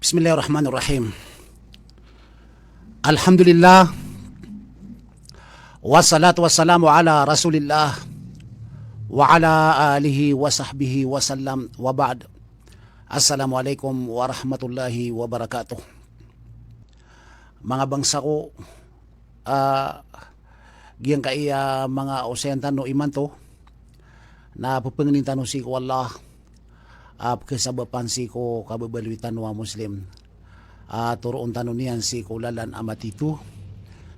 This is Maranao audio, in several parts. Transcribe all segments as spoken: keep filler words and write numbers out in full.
Bismillahirrahmanirrahim. Alhamdulillah. Wassalatu wassalamu ala Rasulillah wa ala alihi wa sahbihi wa sallam, wa ba'd. Assalamualaikum warahmatullahi wabarakatuh. Manga bangsa ko, ah, giyangkaya manga osayan tano imanto, na pphangnin tano sii ko Allah a pkhasabapan sii ko kababaloy tano a Muslim a toroon tano niyan sii ko lalan a matito,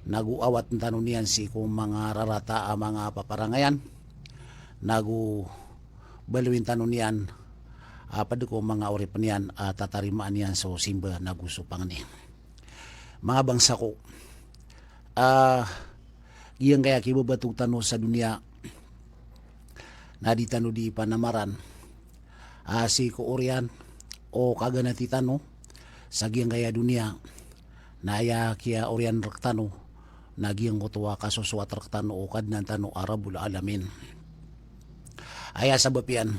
nago awatn tano niyan sii ko manga rarata a manga paparangayan, nago baloyin tano niyan a pd ko manga oripn iyan a tatarimaan iyan so simba nago so pangni. Manga bangsa ko, ah, giyangkaya kibabatog tano sa doniya na di tano di panamaran a sii ko oriyan o kaganati tano sa giyangkaya doniya, na aya kiyaoriyan rktano na giyangkoto a kasosowat rktano o Kadnan tano a Rabbul Alamin. Aya sabap iyan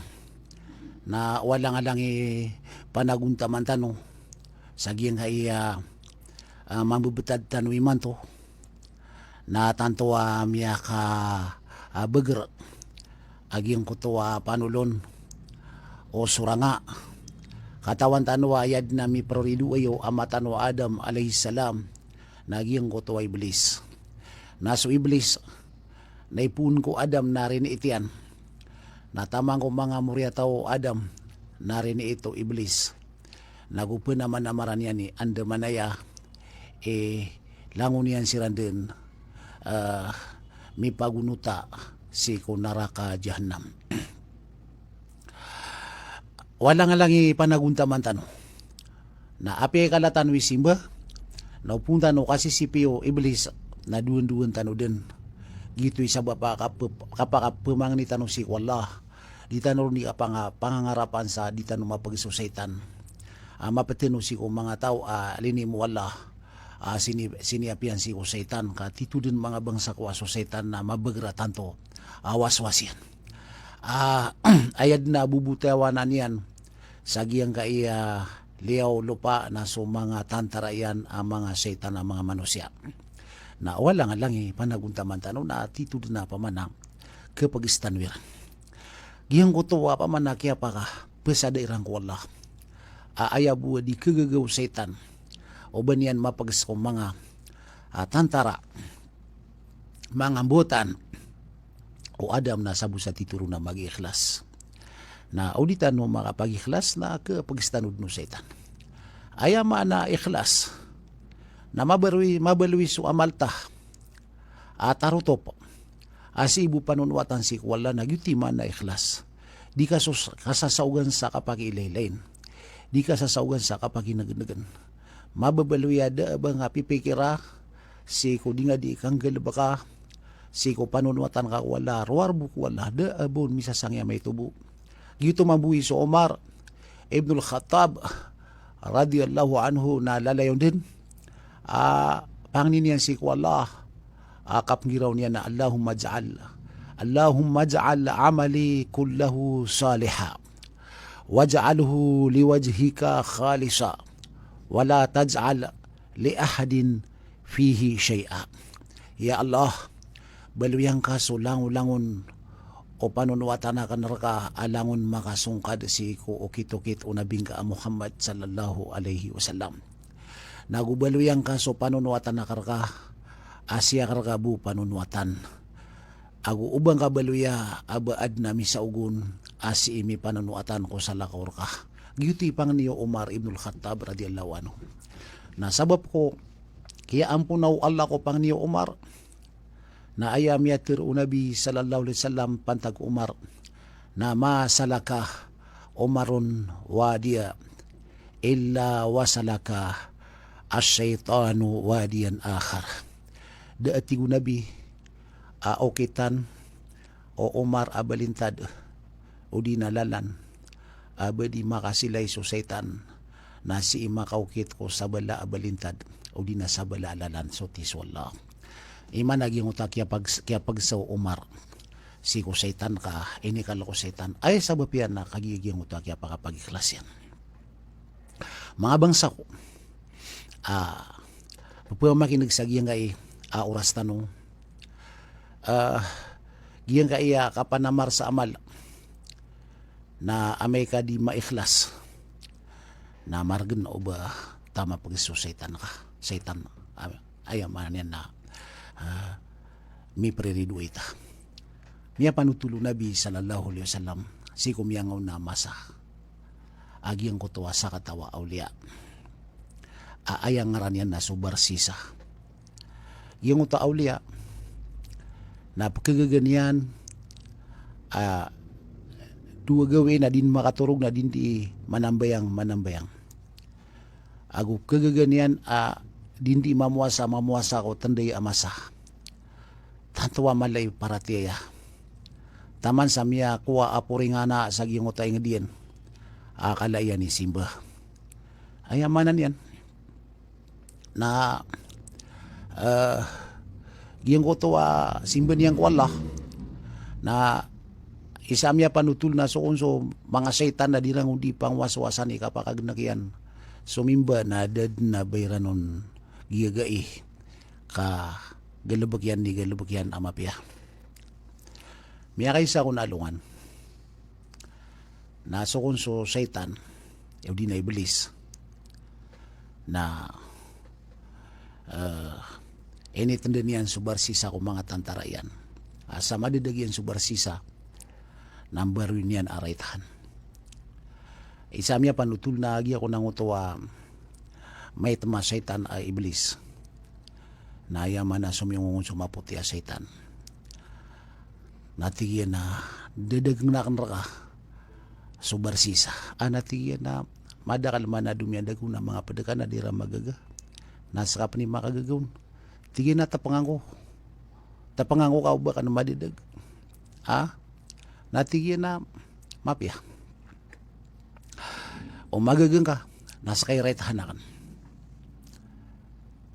na o alang-alang i panagontaman tano sa giyangkaya, ah, mambebetad tano imanto, na tanto a miyaka, ah, beger a giyangkoto a panolon o soranga. Katawan tano a aya dn a miproridoay o ama tano a Adam alayhis salam na giyangkoto a Iblis. Na so Iblis na ipoon ko Adam na riniit iyan. Na taman ko manga moriyataw o Adam na riniit o Iblis. Nago pnamanamaran iyan i andamanaya i langon iyan siran dn, eh, mipagonota sii ko naraka Jahannam. O alang-alang i panagontaman tano na apiya i kala tano i simba, na o poon tano kasisipi o Iblis, na dowan-dowan tano dn. Giyoto i sabap a kap-, kapakapamangni tano sii ko Allah. Di tano ron di kapanga-, pangangarapan sa di tano mapeg so saitan a maptano sii ko manga taw a linimo o Allah a sini-, siniyapiyan sii ko saitan, ka tito dn manga bangsa ko a so saitan na mabeger a tanto a waswas iyan. Ah, aya dn a bobotayawanan iyan sa giyangkaya liyaw lopa na so manga tantara iyan a manga saitan a manga manosiya. Na o alang-alang i panagontaman tano na tito dn a pamana kepegis tano iran. Giyangkoto a pamana kiyapakapesada iran ko Allah a aya bo a di kegagaw o saitan o ba niyan mapegis ko manga, ah, tantara, manga mbotan o Adam na sabo sa tito ron a magiikhlas. Na o di tano makapagikhlas na kepegis tano dn o saitan. Aya maana ikhlas na mabaloy, mabaloy so amal ta a tarotop a sii bo panonowatan sii ko Allah, na giyoto i maana ikhlas. Di ka so-, kasasaogan sa kapakiilaylayin. Di ka sasaogan sa kapakinegenegen. Mababaloy a da a ba nga pipikira sii ko di nga di kanggalebeka sii ko panonowatan ka ko Allah, rowar bo ko Allah, da a ba on misasang i amay to bo. Giyoto mambo i so Omar ibnul Khattab radiyallahu anhu na lalayon dn a pangnin iyan sii ko Allah a kapnggiraw niyan na, "Allahumma ij'al, Allahumma ij'al amali kullahu saliha, waj'alhu liwajhika khalisa, wala taj'al li ahadin fihi shay'a." Ya Allah, baloyan ka so langolangon o panonowatan akn rka a langon makasongkad sii ko okit-okit o Nabi ngka a Muhammad sallallahu alaihi wasallam. Nago baloyan ka so panonowatan akn rka a sii akn rka bo panonowatan. Ago o ba ngka baloya a ba adn a misaog on a sii mipanonowatan ko salakaw rka. Giyoto i pangni o Omar ibnul Khattab radiyallahu anhu. Na sabap ko kiyaamponan o Allah ko pangni o Omar, na aya miyatharo o Nabi sallallahu alaihi wasallam pantag ko Omar na, "Ma salaka Omarun wadiya illa wa salaka ash-shaytanu wadiyan akhar." Da a, tig o Nabi, a okitan o Omar a balintad odi na lalan a ba di makasilay so saitan na sii makaokit ko sabala a balintad odi na sabala a lalan, so tig o Allah. Iman a giyangkoto a kiyapag-, kiyapagsa o Omar sii ko saitan ka inikal ko saitan. Aya sabap iyan na kagiya giyangkoto a kiyapakapagikhlas iyan. Manga bangsa ko, ah, pphamakin'g sa giyangkai a oras tano, ah, giyangkai a kapanamar sa amal na amay ka di maikhlas, na margn o ba taman pgso saitan ka, saitan, ah, aya maana niyan na, ah, mipriridoay ta. Miyapanotol o Nabi sallallahu alaihi wasallam sii ko miyangaoona a masa a giyangkoto a sakataw a awliya a aya ngaran iyan na so Barsisa. Giyangkoto a awliya na pkhagaga niyan a dowa gawii na di dn makatorog na di dn dii manambayang, manambayang. Ago khagaga niyan a di dn dii mamowasa, mamowasa ko tnday a masa. Tanto a mala i paratiyaya. Taman sa miyakowa a poring a ana sa giyangkoto a ingd iyan a kala iyan i simba. Aya maana niyan na, eh, giyangkoto a simba niyan ko Allah na isa a miyapanotol na so kon so manga saitan na di ran on dii pangowasowasa i kapakagnk iyan somimba na da dn a ba iran on giyagai ka galbk iyan dii galbk iyan a mapiya. Miyakaisa kon a alongan na so kon so saitan, odi na Iblis, na, eh, initndn iyan so Barsisa ko manga tantara iyan a sa madadag iyan so Barsisa na mbaroy niyan a raitahan. Isa a miyapanotol na giya kon angkoto a maitm a saitan a Iblis. Na aya maana somiyong on so mapoti a saitan. Na tig iyan a dadagn akn rka so Barsisa. A na tig iyan a madakl man a domiyandag on a manga pd ka na di ran magaga. Na ska pn i makagaga on. Tig iyan a tpngan ko. Tpngan ko ka o ba kn madadag. A? Na tig iyan a mapiya. O magaga ngka, na ska i raitahan akn.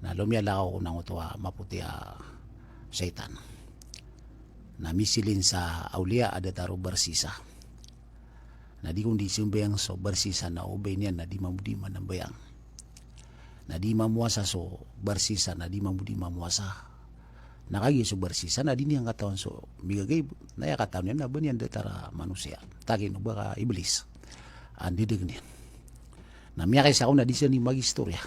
Na lomiyalakaw kon angkoto a mapoti a saitan. Na misilin sa awliya a datar o Barsisa. Na di kon dii sambayang so Barsisa na o ba iniyan na di mambo di manambayang. Na di mamowasa so Barsisa, na di mambo di mamowasa. Na kagiya so Barsisa na di niyan katawan so migaga i, na aya katawan iyan na ba niyan datar a manosiya. Takin o ba ka Iblis a ndadagn iyan. Na miyakaisa kon na di siran i magistoriya.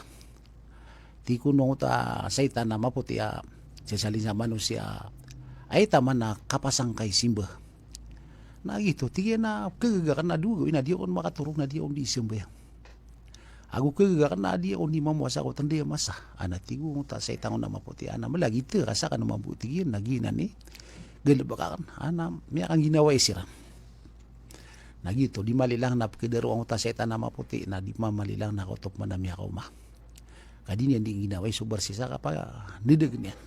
Tig kon angkoto a saitan a mapoti a sasalin sa manosiya a aya taman a kapasang ka i simba. Na gioto, tig iyan a khagaga akn na dowa gawii na di akn makatorog na di akn dii sambayang. Ago khagaga akn na di akn dii mamowasa ko tnday a masa. A na tig o angkoto a saitan on a mapoti a na mala gioto ka sakn mambo, tig iyan, na giyanan i galbk akn. A na miyakangginawai siran. Na gioto, di malilang na pkadaro angkoto a saitan a mapoti na di mamalilang na kaoto pman a miyakaoma. Ka di niyan dii ngginawai so Barsisa ka pandadagn iyan.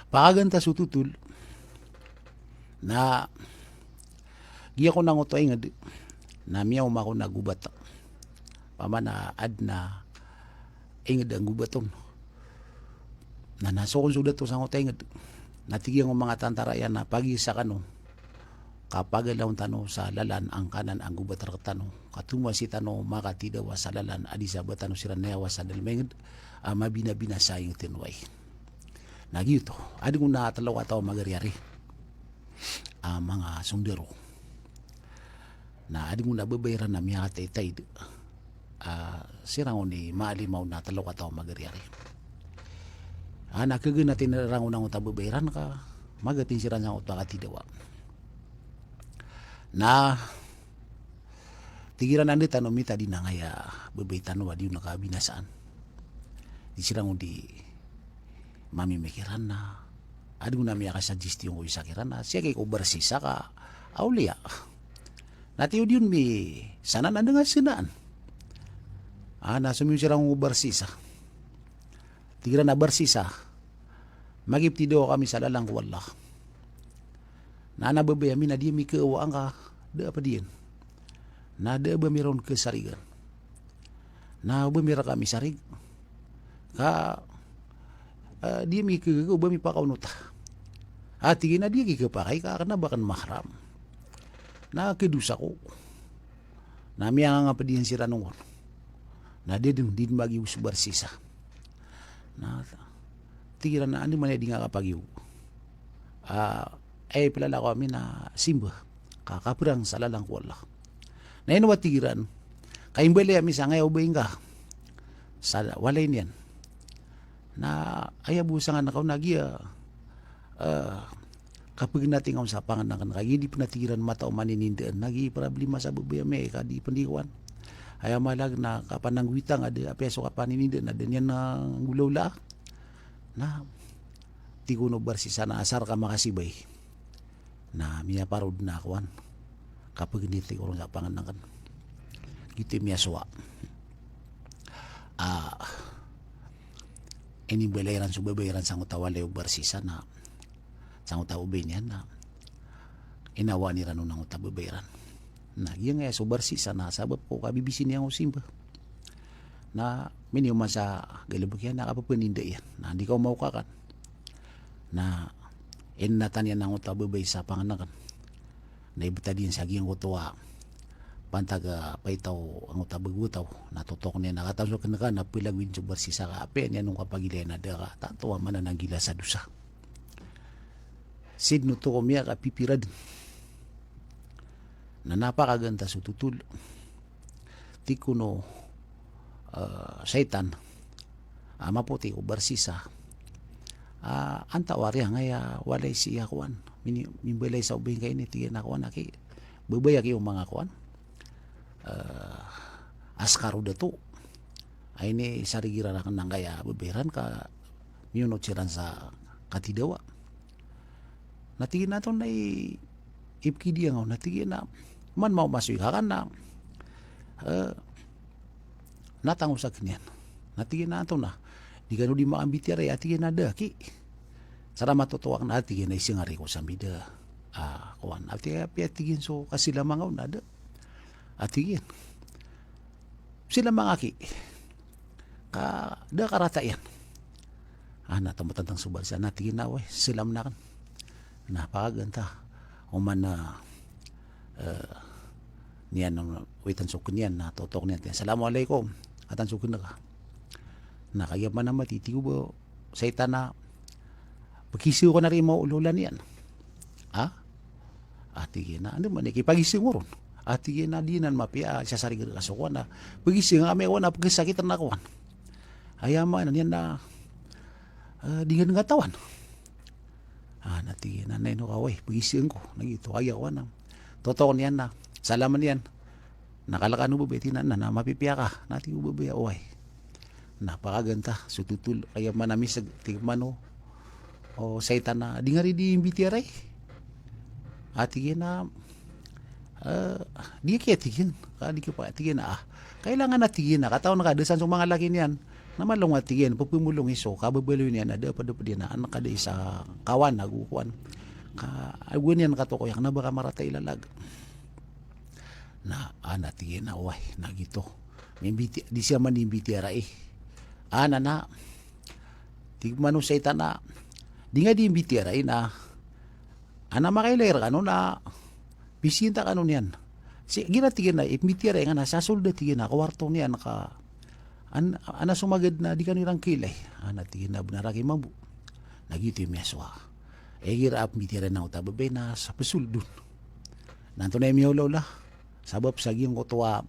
Pakagantas o totol na giya kon angkoto a ingd na miyaoma kon a gobat. Pamana adn a ingd a gobat on. Na, na so kon so dato sangkoto a ingd na tig iyan ko manga tantara iyan a pagisa kano ka pagalaon tano sa lalan angkanan a gobat rktano, ka tomasi tano makatidawa sa lalan a di sa ba tano siran nayawa sa dalm a ingd a mabinabinasa a ingd tano ai. Na gioto, adn kon a tlo kataw a magariyari a manga sondaro. Na adn kon a babay ran a miyakataitaid a siran on i maalima on a tlo kataw a magariyari. A na khaganatan iran on angkoto a babay ran ka magatin siran sangkoto a katidawa. Na tig iran a anda tano mitad inangkaya babay tano a di on kabinasaan. Di siran on di mamimikiran na adn kon a miyakasagestiyon ko isa kiran a siyaki ko Barsisa ka awliya. Na tiyo di on misanaan a da nga sanaan. A na somiyon siran ko Barsisa. Tig iran a Barsisa, magiptidawa kami sa lalan ko Allah. Na ana babay ami na di ami khawa angka da a pd iyan. Na da a ba mi ron khasarigan. Na o ba mi rka misarig ka, eh, di mi khagaga o ba mi pakaonota. A tig iyan a di aki khapakay ka kna ba kn mahram. Na khadosa ko. Na miyangangapd iyan siran on. Na di dn, di dn magiyogo so Barsisa. Na tig iran a, "Andamanaya di nga kapagiyogo? Ah, aya iplalakaw ami na simba ka kaprang sa lalan ko Allah." Na ino a tig iran, "Ka imbalay ami sangkaya o babay ngka sa walay niyan. Na aya bo sangan kaw na giya, eh, kapagnati ngka on sa pangnngkn, ka giya di pn a tig iran matao maninindaan, na giya problema sa babay ami ka di pn di kowan. Aya maana na kapananggowit ngka da, apiya so kapaninindaan na da niyan a nggolawlaa." Na tig o Barsisa na asar ka makasibay. Na miyaparod na kowan, kapagnati ko ron sa pangnngkn. Giyoto i miyasowa. Ah, inimbalay iran so babay iran sangkoto a walay o Barsisa na sangkoto a babay niyan na inawaan iran on angkoto a babay iran. Na giyangkaya so Barsisa na sabap ko kabibisi niyan ko simba. Na miniyoman sa galbk iyan na kapapaninda iyan. Na di ka omaokakan. Na inatan iyan angkoto a babay sa pangnngkn. Na ibtad iyan sa giyangkoto a pantag a paitaw angkoto a bago taw. Na totokn iyan a katawan so kn ka na plagoyin so Barsisa ka apiya niyan on kapagilaya na da ka tanto a manananggila sa dosa. Sii dn oto ko miyakapipira dn. Na napakaganta so totol. Tig kon o, eh, saitan a mapoti ko Barsisa a, "Antaa wari angkaya walay sii a kowan, mini-, mimbalay sa babay ngka ini?" Tig iyan a, "Kowan aki, babay aki o manga kowan, eh, askar o dato a inisarigi iran akn angkaya babay iran ka miyonot siran sa katidawa." Na tig iyan a, "Antonaa i ipkidi angka on?" Na tig iyan a, "Oman maoma so ika ka na, eh, natangos akn iyan." Na tig iyan a, "Antonaa, di kano di makambitiyarai?" A tig iyan a, "Da aki. Sa da matoto akn," a tig iyan a, "isingari ko sa mbida a kowan." A tig iyan a, "Apiya," tig iyan, "so kasilam angka on na da?" A tig iyan, "Silam angka aki ka da karata iyan." A na tamotantang so Barsisa na tig iyan a, "Oway, silam akn." Na pakaganta. Oman a, eh, niyan, witan so kn iyan na totokn iyan, tig iyan, "Assalamu alaikum." Katan so kn ka. Na kagiya pman a mati, tig o ba saitan a, "Pagisa ko na ri maolawla niyan." "Ha?" A tig iyan a, "Andamanaya i kipagisa ngka ron?" A tig iyan a, "Di nan mapiya, sasarigi rka so kowan a pagisa ngka, amay kowan a pkhasakit rka kowan. Aya maana niyan na, eh, di ngka dn katawan." A na tig iyan a, "Na ino ka, oway, pagisa ngko." Na giyoto, aya kowan a totokn iyan na salam iyan. Na kalkan o babay, tig iyan a, "Na, na mapipiya ka?" Na tig o babay a, "Oway." Na pakaganta so totol, kagiya pman a misg, tig pman o, o saitan a, "Di nga ri di mbitiyarai?" A tig iyan a, "Eh, di aki," a tig iyan. "Ka di ka pa," a tig iyan a, "ah, kailangan," a tig iyan a, "katawan ka da san so manga laki niyan na malong," a tig iyan, "pphmolong iso, kababaloy niyan a da pd a pd iyan a anak ka da isa kawan ago kowan. Ka ago niyan katokoya kna ba ka marata i lalag." Na, a na tig iyan a, "Oway, na giyoto. Mimbiti-, di siya man di mbitiyarai." A na na, tig pman o saitan a, "Di nga di mbitiyarai na, a na makailay rkano na pisiyin ta kano niyan. Sii, igira," tig iyan a, "ipmbitiyarai nga na sa sold," a tig iyan a, "kowarto niyan ka an-, a na somagad na di kano iran kailay." A na tig iyan a, "Bnar aki mambo. Na giyoto i miyasowa. Igira a pmbitiyarai angkoto a babay na sa psold on." Na antonaa i miyaolaola? Sabap sa giyangkoto a,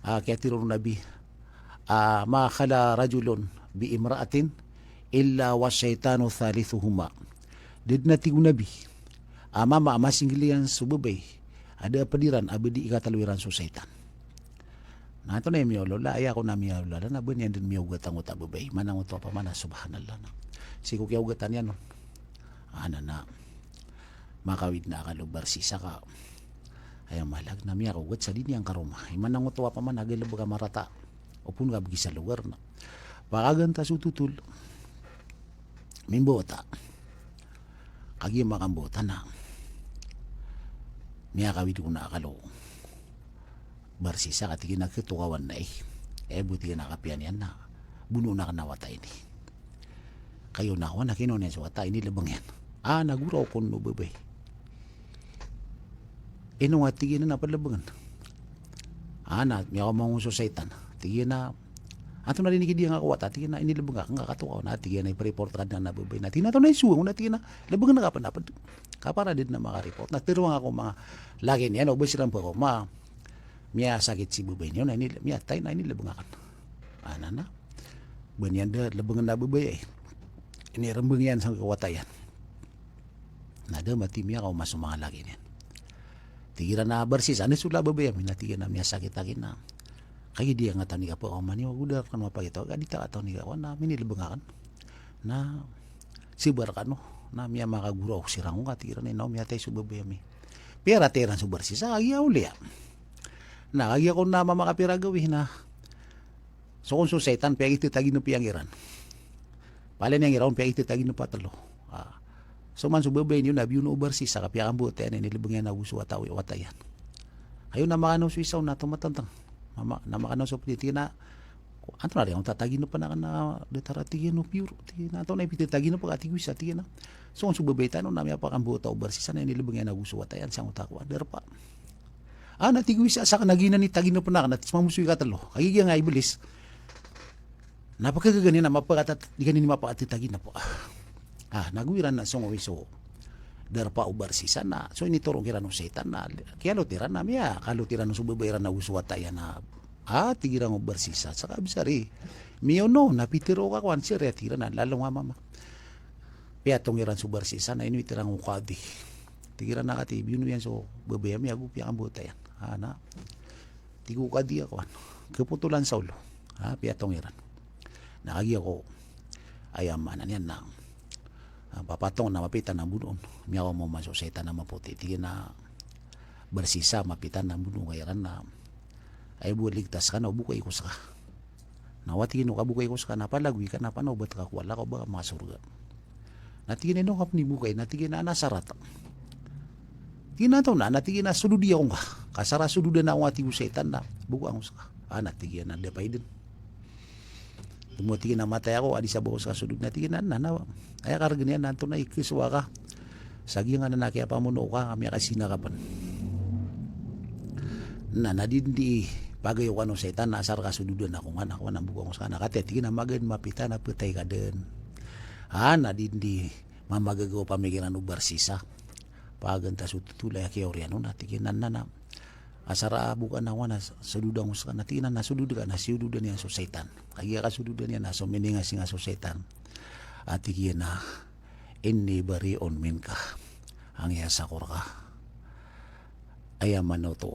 ah, kiyatharo o Nabi, ah, "Ma khala rajulun bi imra'atin illa wa shaytanu thalithuhuma." Da dn, a tig o Nabi, a mama a masinggil iyan so babay a da a pd iran a ba di ikatlo iran so saitan. Na antonaa i miyaolaola? Aya kon a miyaolaola na ba niyan dn miyaogat angkoto a babay. Imanto angkoto a pamana, subhanallah, na sii ko kiyaogatan iyan on, a na na makawid na akal o Barsisa ka aya malag na miyakaogat sa di niyan karoma. Imanto angkoto a pamana, galbk a marata o pn ka bgi sa logar na pakaganta so totol. Mimbawata. Kagiya makambawata na miyakawid kon a akal o Barsisa ka tig iyan a, "Khatokawan na i. Eh, bo," tig iyan a, "kapiya niyan na bonoon akn a wata ini." Kagiya na kowan a kinowa niyan so wata, inilbng iyan. A na goraok on o babay. "Ino nga," tig iyan, "a palbngn?" A na miyakaoma on so saitan. Tig iyan a, antonaa dn i kidiya ngka ko wata? Tig iyan a inilbng akn ka katokawan. Na tig iyan a ipreport ka dn a babay. Na tig iyan a antonaa i sowang on? Na tig iyan a lebngan ka pn a pd. Kapara da dn a makareport. Na tharoa ngka ko manga laki niyan o ba siran pn ko ma miyasakit si babay niyo na ini, miyatay na inilbng akn. Ana na. Ba niyan da lebngan a babay ai. Inirmbng iyan sangkai ko wata iyan. Na da mati miyakaoma so manga laki niyan. Tig iran a Barsisa, na so la babay ami, na tig iyan a miyasakit aki na kagiya di ngka katawan i kapakaoma niyo, ago da kano mapakita, ka di ta katawan i kakowa, na minilbng akn. Na sibar kano, na miyamakagoraok siran ko ngka, tig iran, na miyatay so babay ami. Piyaratay iran so Barsisa, kagiya awliya. Na kagiya kon na mamakapira gawii na so kon so saitan, piyakitataginp iyan kiran. Palaya niyan kiran on, piyakitataginp a tlo. Ah. So man so babay niyo na biyono o Barsisa ka piyakambawata iyan, inilbng iyan ago so wata, wata iyan. Kagiya na makanaw so isa on na tomatantang. Mama, na makanaw so pd, tig iyan a, antonaa dn i tataginpn akn na datar a tig iyan o piyor. Tig iyan a antonaa i pitataginp ka, tig o isa, tig iyan a so kon so babay tano na miyapakambawata o Barsisa na inilbng iyan ago so wata iyan sangkoto a kowan, darpa. Ah, na tig o isa, sakn a giyanan i taginpn akn, na tig mambo so ikatlo. Kagiya giya nga Iblis. Na pkhagaga niyan a mapakatat, di ka niyan mapakatataginp. Ah, na go iran na songowi so darpa o Barsisa na so initoron kiran o saitan na kiyalot iran na miyakalot iran so babay iran ago so wata iyan na, ah, tig iran o Barsisa, ska bsari. Miyono, na pitharo ka kowan, sir, aya tig iran a lalong a mama. Piyatong iran so Barsisa na inowit iran ko kadi. Tig iran a kati, biyono iyan so babay ami ago piyakambawata iyan. Ana. Tig o kadi a kowan, kapotolan sa olo. Ha, piyatong iran. Na kagiya ko, aya maana niyan na, ah, papatong na mapita na bonoon. Miyakaoma so saitan a mapoti. Tig iyan a Barsisa, mapita na bonoon ka iran na, aya bo a ligtas ka na o bokay ko ska. Na o tig iyan o kabokay ko ska na palagoy ka na panaobat ka ko Allah ka o ba ka makasorga. Na tig iyan a ino ka pn i bokay? Na tig iyan a ana sarat. Tig iyan a antonaa? Na tig iyan a sododi ako ngka. Ka asar a sododan ako ngka, tig o saitan, na bokaan ko ska. Ah, na tig iyan a da pay dn. Tomo, tig iyan a matay ako a di sa ba ko ska sodod. Na tig iyan a na, na, aya kargn iyan na antonaa i kasowa ka sa giyangkanan a kiyapamono ka, ka miyakazina ka pn. Na, na di dn di pagayokan o saitan na asar ka sododan ako ngka, na kowan a bokaan ko ska. Na kati, tig iyan a magaan mapita na pthay ka dn. Ah, na di dn di mamagaga o pamikiran o Barsisa. Pagantas o totol a kiyaoriyan on, na tig iyan a na, na, asar a bokaan ako ngka na sododan ko ska. Na tig iyan a na sodod ka, na siyododan iyan so saitan. Kagiya kasododan iyan na so miningasingas o saitan a tig iyan a, "Inni bari'un minka." Angiyasako rka. Aya maana oto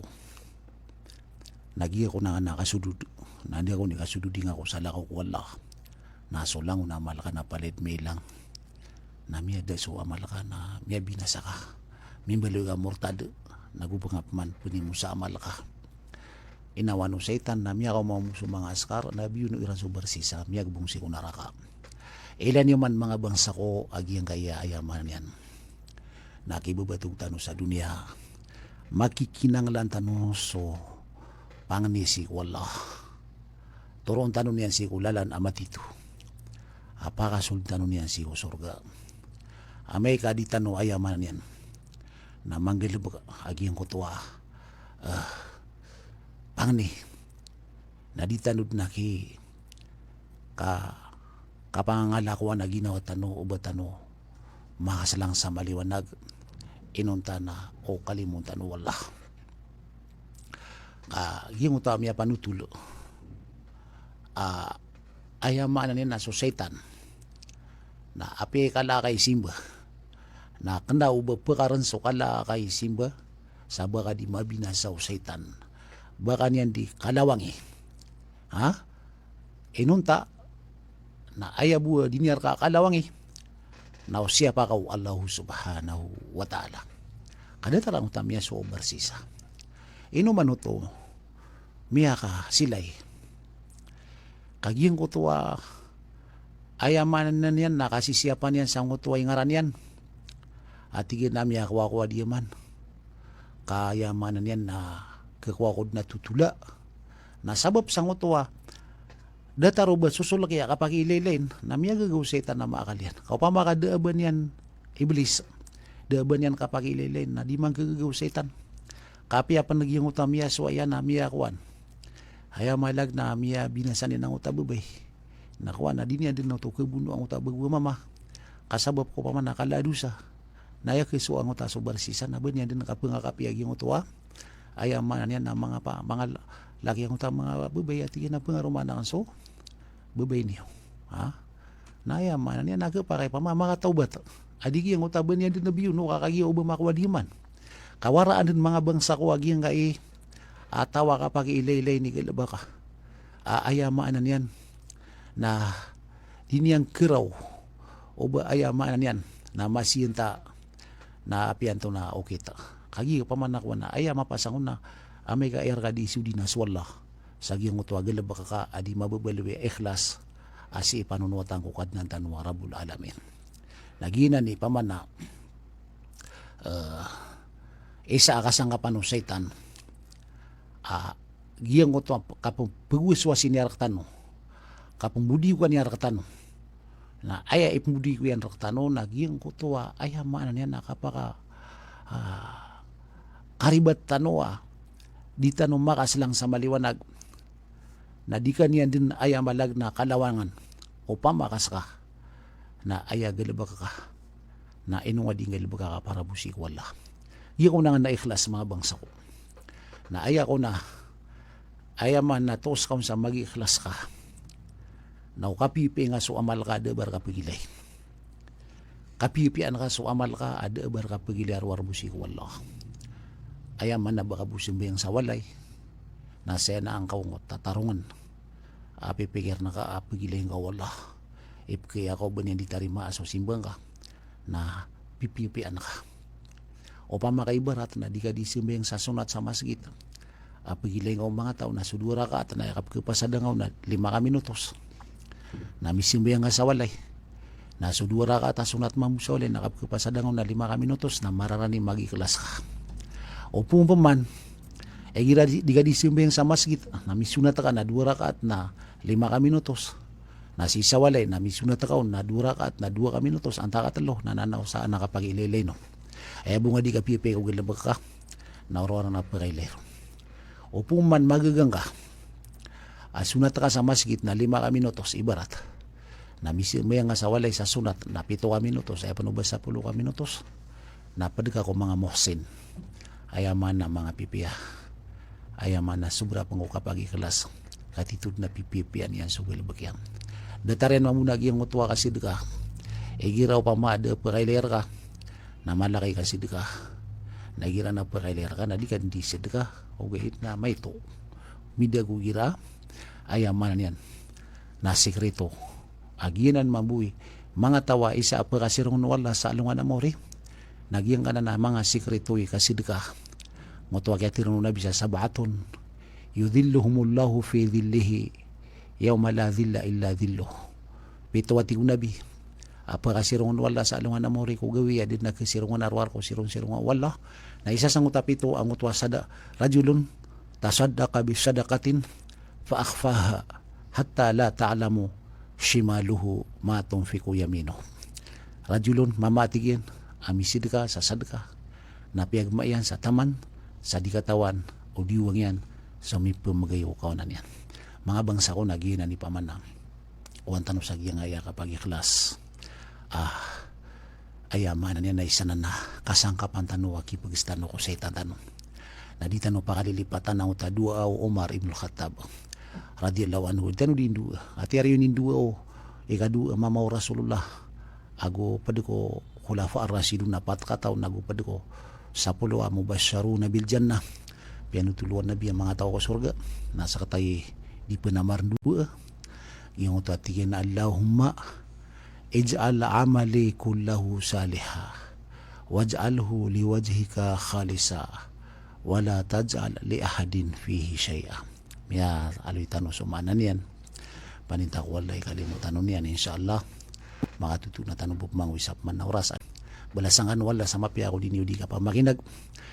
na giya ko na, na kasodod, na di ako ni kasododi ngka ko salakaw ko Allah. Na so langon a amal ka na palaya dn mailang. Na miyada so amal ka na miyabinasa ka. Mimbaloy ka mortad, na go pn ka pman pnimo sa amal ka. Inawan o saitan na miyakaoma mambo so manga askar, na biyono iran so Barsisa, miyagbong sii ko naraka. Ilaya niyo man manga bangsa ko a giyangkaya, aya maana niyan na kibabatog tano sa doniya, makikinanglan tano so pangni sii ko Allah. Toroon tano niyan sii ko lalan a matito a pakasold tano niyan sii ko sorga. Amay ka di tano, aya maana niyan na manggalbk a giyangkoto a, eh, pangni, na di tano dn aki ka, kapangangalakowan a ginawa tano o ba tano makaslang sa maliwanag, inonta na o kalimoon tano o Allah. Ka giyangkoto a miyapanotol a, aya maana niyan na so saitan na apiya i kala a kaisimba, na kna o ba pkarn so kala a kaisimba sa ba ka di mabinasa o saitan. Ba ka niyan di kalawangi. Ha? Inonta na aya bo a di niyan rka kalawangi na o siyapa ka o Allahu Subhanahu wa Ta'ala. Ka datar angkoto a miyasowa o Barsisa. Ino man oto miyakasilay? Ka giyangkoto a, aya maana niyan na kasisiyapan iyan sangkoto a ingaran iyan a tig iyan a miyakowa ko a Diyaman. Ka aya maana niyan na khakowa ko dn a totola. Na sabap sangkoto a datar o ba sosolki a kapakiilaylayin, na miyagaga o saitan a maakal iyan. Ka opama ka da a ba niyan Iblis, da a ba niyan kapakiilaylayin, na di man khagaga o saitan. Ka apiya pn giyangkoto a miyasowa iyan a miyakowan, Aya maana niyan na miyabinasa niyan angkoto a babay. Na kowan a di niyan dn oto khabono angkoto a babay a mama. Ka sabap ko pamana kala a dosa. Na aya khasowa angkoto a so barsisa na ba niyan dn kapangakapiya giyangkoto a, aya maana niyan na manga pa, manga laki angkoto a manga babay a tig iyan a pangaroma akn so babay niyo. Ha? Na aya maana niyan na khapakay pamana makatawbat. A di giyangkoto a ba niyan dn biyono ka kagiya o ba makowa di man. Ka waraan dn manga bangsa ko a giyangkai a taw a kapakiilaylay ini galbk a, aya maana niyan na di niyan khiraw o ba aya maana niyan na masiyanta na apiya anto na okit. Kagiya pamana kowan a aya mapasang on na amay ka aya rka di sodi na so Allah sa giyangkoto a galbk ka a di mababaloy a ikhlas a sii panonotan ko Kadnan tano a Rabbul Alamin. Na giyanan i pamana, eh, isa a kasangkapan o shaytan a giyangkoto a kapagwaswas iyan rktano, kapmbodikowan iyan rktano. Na aya ipmbodiko iyan rktano na giyangkoto a aya maana niyan na kapaka, ah, karibat tano a di tano makaslang sa maliwanag. Na di ka niyan dn aya maana na kalawangan opama ka ska na aya galbk ka na ino nga di nggalbk ka para bo sii ko Allah. Giya ko na nga na ikhlas manga bangsa ko. Na aya ko na, aya maana na toos ka on sa magiikhlas ka. Na o kapipiya nga so amal ka a da a ba rka pagilay. Kapipiya nga so amal ka a da a ba rka pagilay a rowar bo sii ko Allah. Aya maana ba ka bo sambayang sa walay. Na saya na angka on ko tatarongn. A pipikir na ka a pagilay nga o Allah. Ipkaya ka o ba niyan di tarimaa so simbang ka. Na pipipiya nga. Opama ka ibarat na di ka di sambayang sa sunat sa masgit. A pagilay nga o manga taw na so dowa rakaat na kapkapasada nga on na lima ka minutos. Na misambayang ka sa walay. Na so dowa rakaat a sunat mambo sa walay na kapkapasada nga on na lima ka minutos na mararani magiikhlas ka. Opama pman, igira di, di ka di sambayang sa masgit, na misunat ka na dowa rakaat na lima ka minutos. Na sii sa walay, na misunat ka on na dowa rakaat na dowa ka minutos, antaa ka tlo, na nanaw sa anak a pakiilaylay no. Aya bo nga di kapipiya ko galbk ka, na oroan a pakailay ron. Opama pman magaga nga a sunat ka sa masgit na lima ka minutos ibarat. Na misambayang nga sa walay sa sunat na pito ka minutos, aya pn o ba sapolo ka minutos. Na pd ka ko manga muhsin. Aya maana manga pipiya. Aya maana sobra pn ko kapagikhlas. Katitod na pipipiya niyan so galbk iyan. Datar iyan mambo na giyangkoto a kasadka. Igira opama a da a pakailay rka na mala ka i kasadka. Na igira na pakailay rka na di ka di sadka. Ogaid na maito. Mida ko igira, aya maana niyan na sikrito. A giyanan mambo i manga taw a isa a pkasirongon o Allah sa alongan a maori. Na giyangkanan a manga sikrito i kasadka. Ngoto a kiyatharoa o Nabi sa sab'atun yudhilluhumullahu fi dhillihi yawma la dhilla illa dhilluh. Pito a tig o Nabi a pkasirongon o Allah sa alongan a maori ko gawii a da dn a kasirongan a rowar ko sirong-sirong o Allah. Na isa sangkoto a pito angkoto a sada, rajulun tasaddaqa bi sadaqatin fa akhfaha hatta la ta'lamu shimaluhu ma tunfiqu yaminuh. Rajulun, mama a tig iyan, a misadka sa sadka na piyagma iyan sa taman sa di katawan o diwang iyan so mipmgay o kawanan iyan. Manga bangsa ko na giyanan i pamana. Owan tano sa giyangkaya kapagikhlas. Ah, aya maana niyan na isa nan a kasangkapan tano a kipgs tano ko shaytan tano. Na di tano pakalilipatan angkoto a doa o Umar ibn Khattab radhiyallahu anhu. Di tano di ndoa. Ati ari on i ndoa o ikadoa a mama o Rasulullah ago pd ko Khulafa ar-Rashidun a pat kataw na ago pd ko sapolo a mubashsharuna bil jannah. Piyanotol o Nabi a manga taw ko sorga. Na sakataw i di pn a marndoa. Giyangkoto a tig iyan a, Allahumma ij'al amali kullahu saliha waj'alhu liwajhika khalisa wala taj'al li ahadin fihi shay'a. Miyaaloy tano so maana niyan. Paninta ko Allah i kalimo tano niyan, insha Allah. Makatotoon tano bo pman o isa pman a oras. Balasan kano o Allah sa mapiya ko di niyo di kapamakineg.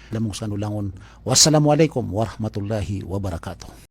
Lamong skano langon. Wassalamu alaikum warahmatullahi wabarakatuh.